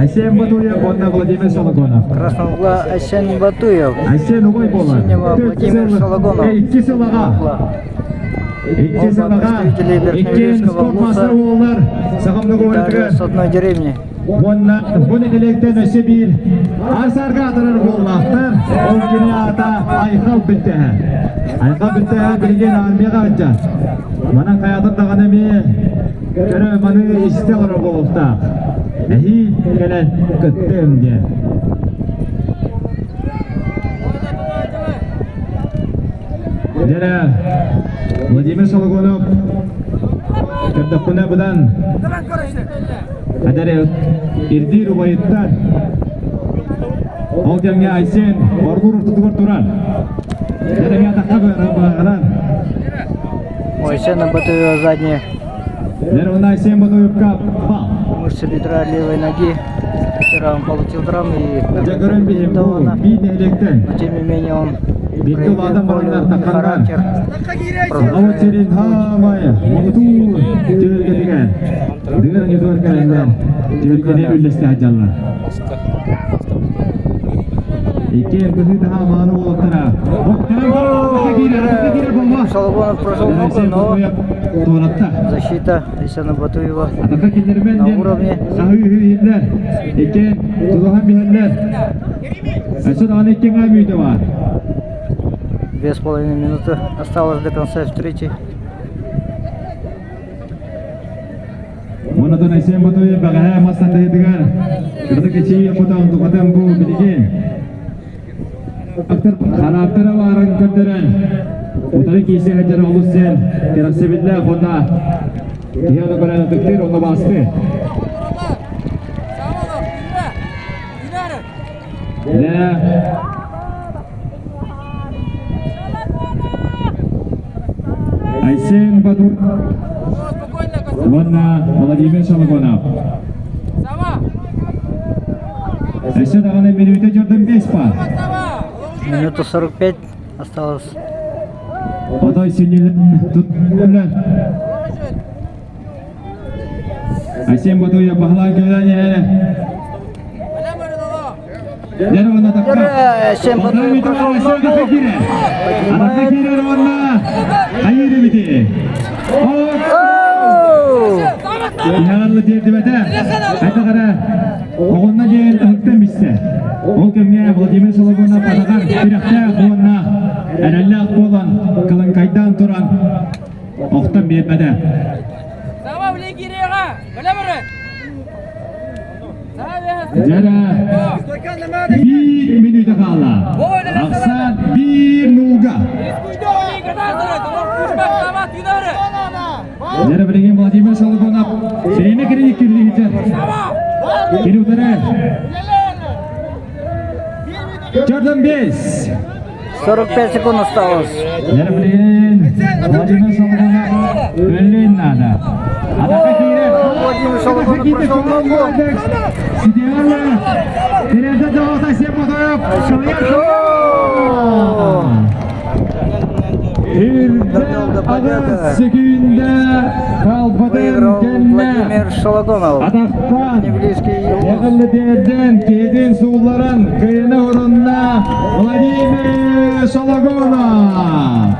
Айсен Батуев уонна Владимир Шологонов. Красного угла Айсен Батуев. Айсен убай буолар. Синего Владимир Шологонов. Икки сылаҕа. Икки Оба сылаҕа. представители Икки Верхневилюйского спорт улуса мастера буоллар. Сахам и даже договоритыгар. с одной деревни. Уонна бу нэһилиэктэн өссө биир аар-саарга атырар буоллаахтар. Ол кини аата Айхал Бүлтэһэ. Айхал Бүлтэһэ билигин армияҕа сылдьар. Манан хайаатар даҕаны эмиэ көрө маны истэ олорор буолуохтаах. Эһиил кэлэн кыттыам диэн. Дьэрэ Владимир Сологонов көрдөхпүнэ быдан эдэр ирдиир убайыттар ол кэмҥэ Айсен оргуур ортотугар турар. Дьэрэ эмиэ атахха быраҕарар. Айсен Батуева задняя Дьэрэ уонна Айсен Батуевка бал. мышца бедра левой ноги. Вчера он получил травму и Дьэ көрөн биһим бу биир нэһилиэктэн но тем не менее он Бииргэ проявил улаатан бараннар волю и тахханнар характер. Сахабыт сирин хаамай муҥутуур түһүлгэтигэр дыгын ньутугар кэлэннэр түһүлгэни үллэстэ сылдьаллар. Икки быһыы-таһаа мааны уолаттара Шологонов прошел ногу, но туоратта. защита Айсена Батуева Атака киллэрмэн на диэн уровне. саһыы иһиллэр. Иккиэн тулуһан биһэллэр. Өссө даҕаны икки мүйтэ бар. 2,5 минуты осталось до конца встречи. Онотон Айсен Батуев бэҕэһээ мас тардыһыытыгар кырдык эчии хотон тухатын бу билигин хараактара баарын көрдөрөн утары киирсэ сылдьар олус сен кэрэхсэбиллээх уонна киһи ону көрөн ытыктыыр онно баасты. Айсен Батур уонна Владимир Шологонов. Өссө даҕаны мүнүүтэ дьордон бес пар. Минута 45 осталось. Отой сүнньүлэн туттулар. Айсен Батуев баһылаан кэлэн иһэр. Айсен Батуев прошел ногу. Поднимает. Оҕонно диэн ыһыктан бистэ. Ол кэмҥэ Владимир Соловьев атаҕар тирэхтээх уонна эрэллээх буолан кылыҥкайдаан туран охтон биэрбэтэ. Дьэрэ биир мүнүүтэ хаалла. Ахсаан биир нуулга. Дьэрэ билигин Владимир Сологонов сирэйинэ кирилик кирилиһитэ. Кири утары. Jordan Бес. 45 секунд осталось. Дьэрэ билигин Владимир Сологонов өллүн наада. Атака киирэр. Владимир Сологонов прошел ногу. Сидиалла. Тереза Жолота Сепотоев. Довел до победы. Секүндэ хаалбытын Выиграл кэннэ Владимир Шологонов. атахтан Неблизкий улус. Эҕэллэтиэрдэн киһитин суулларан кыйына орунна Владимир Шологонов.